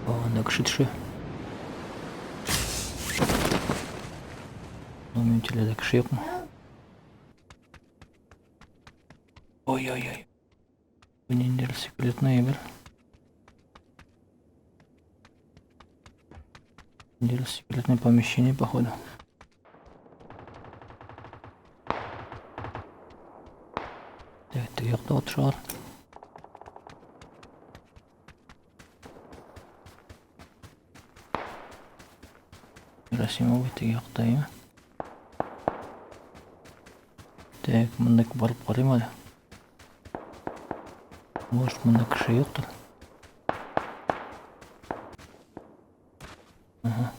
Анда кеше төшә. Ну, минем теләдә кеше юкмы? Ой-ой-ой. Бу ниндидер секретный әйбер. Ниндидер секретное помещение, походу. Так, теге якта утыралар. Рәсим абый теге якта, әйме? Так, монда барып карыйм әле. Может, монда кеше юктыр. Ага.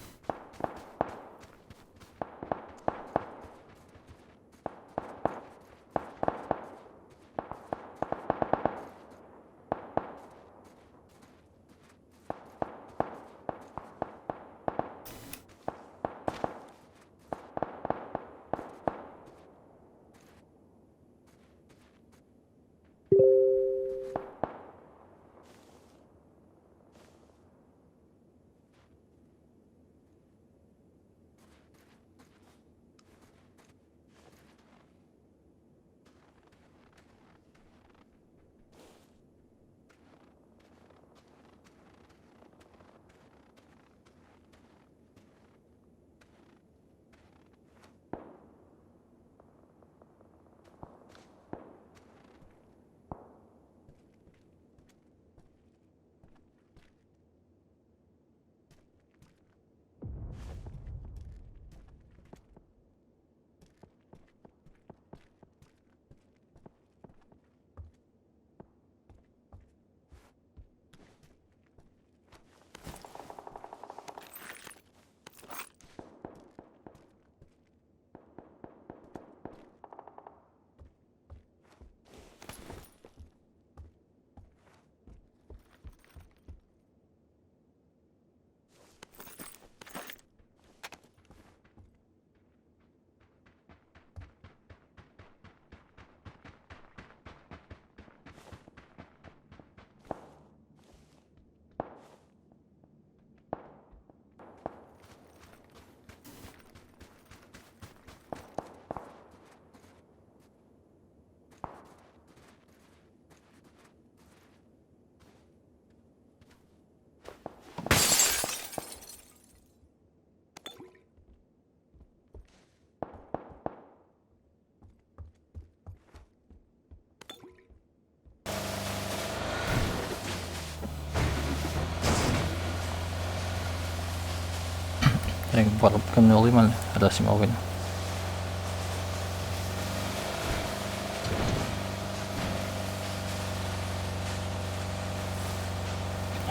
Так, барып кемне алыйм әле? Рәсим абыйны.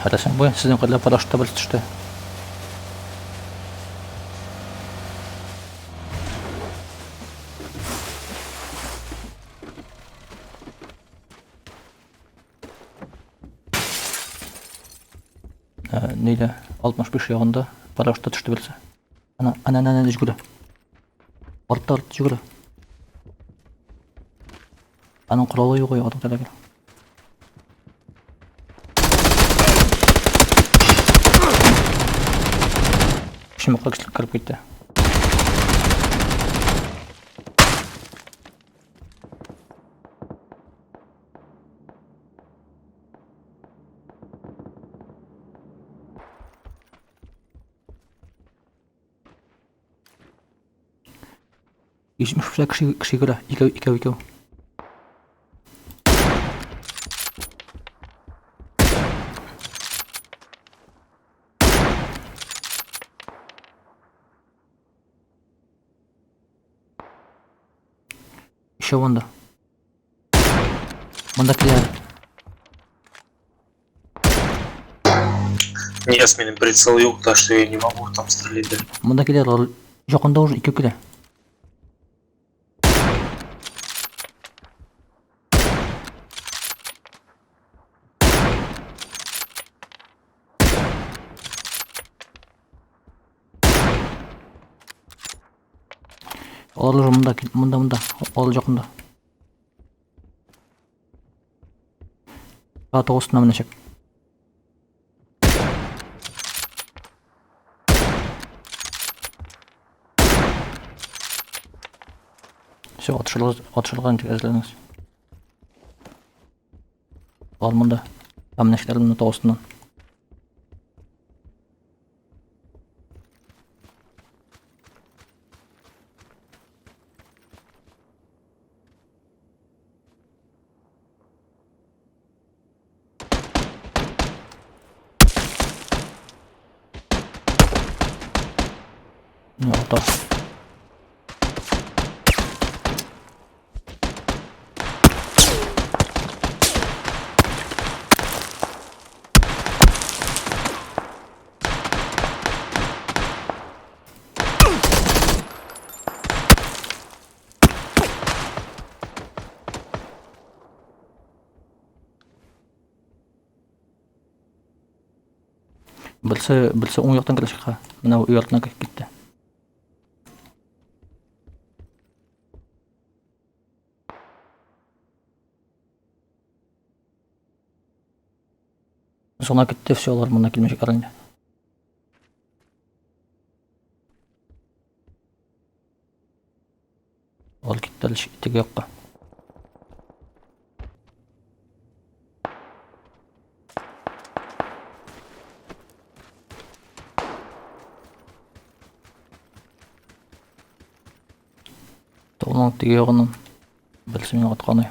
Рәсим абый, сезнең кадәр парашютта бер төште. Нейдә 65 ягында парашютта төште берсе. Ана, ана, ана, ана, жүгерә. Артта, артта жүгерә. Аның коралы юк, аның таләге. Шимакка кереп китте. Ишмеш кеше кеше күрә. Икәү, икәү, икәү. Еще вон да. Монда килә. Нет, минем прицел юк, так что я не могу там стрелять. Да. Монда килә, якында уже икәү килә. Алар уже монда, монда, монда. Алар якында. А, тоғыз үстіне мінешек. Все, атышырга инде әзерләнегез. Бар монда. Һәм менә монда тау астыннан. Не, ата. Берсе уң яктан килә чыкка. Менә өй артына кереп китте. Зона китте, все, алар монда килмәчәкләр инде. Алар китте теге якка. Тауның теге ягыннан берсе миңа аткан.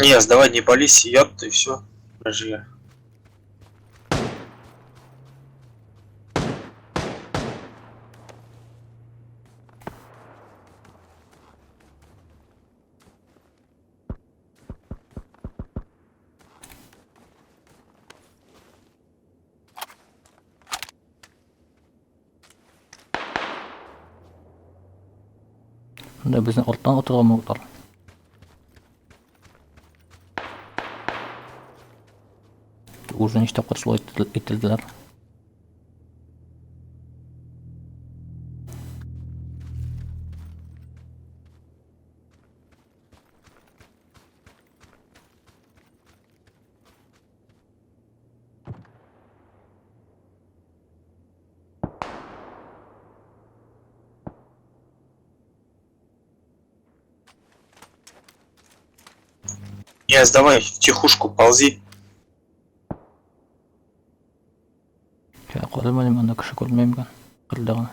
Не, сдавай, не пались, ёпта, и все. Подожди. Монда безне арттан атырга могутлар. Уже ничә тапкыр шулай ителделәр. Не, сдавай, в тихушку ползи. Карыйм әле, монда кеше күрмәйм икән. Кырда гына.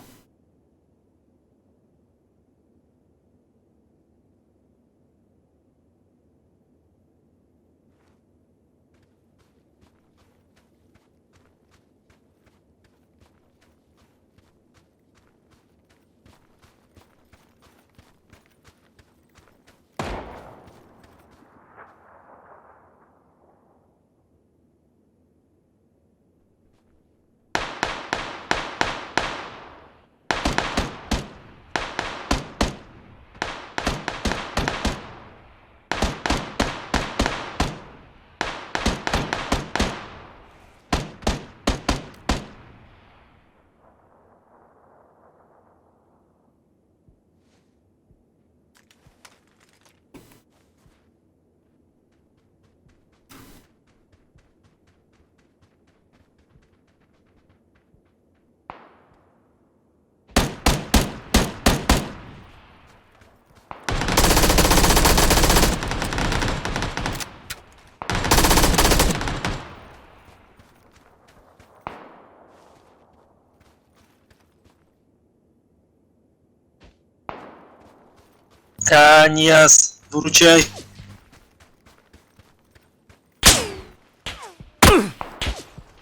Каньяс, выручай.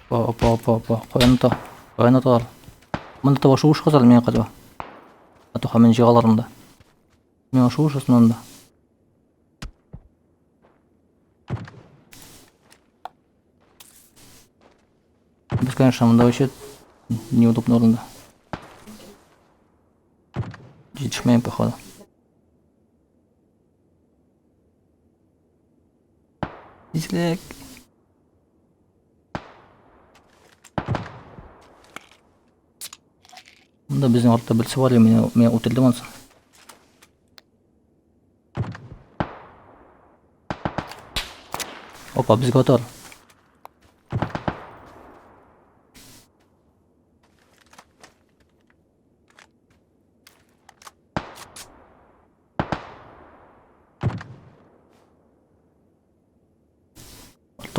Опа, опа, опа, опа. Каян ата? Каян аталар? Монда таба шуыш кызар миңа кадәр. Ату һәм җыгалар монда. Миңа шуыш астында. Без, конечно, монда вообще неудобный урында. Җитешмәем, походу. Тизлек. Монда безнең артта берсе бар, мин үтердем ансын. Опа, безгә атар.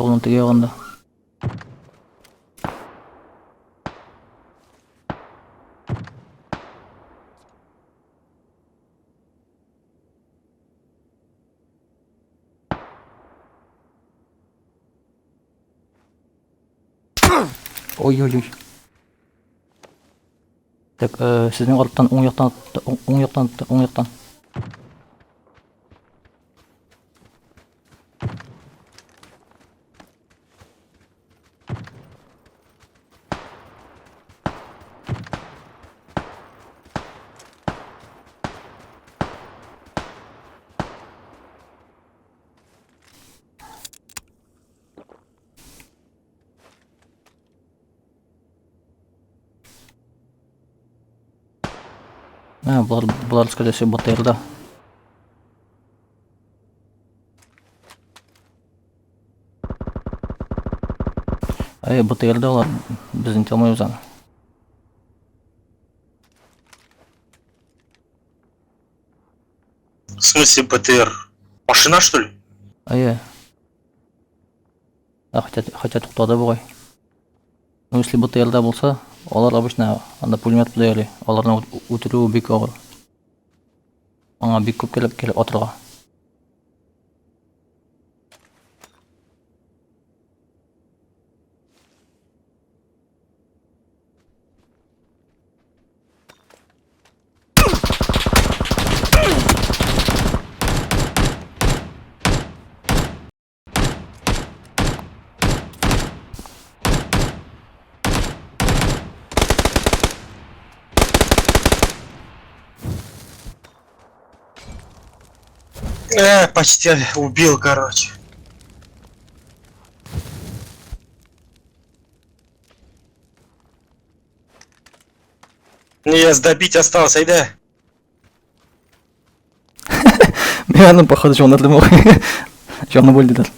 Тоғының теге ягында. Ой-ой-ой. Так, сезнең арттан, уң яктан, уң яктан, уң яктан. Ә, болар, скорее всего, БТРда. Әй, БТРда алар, без нитә алмыйбыз аны. В смысле БТР? Машина, что ли? Әйе. А, хотя туктады бугай. Ну, если БТРда булса, алар обычно анда пулемет белән йөри. Аларны үтерү бик авыр. Аңа бик күп кирәк килеп атырга. Почти убил, короче. Мне я добить остался, айда. Мин аның, походу, җанлы Җаны бүлделәр.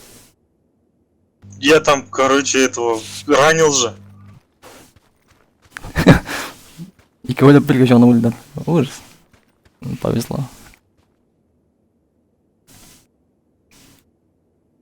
Я там, короче, этого ранил же. Икәүләп бергә җаны бүлделәр. Ужас. Повезло.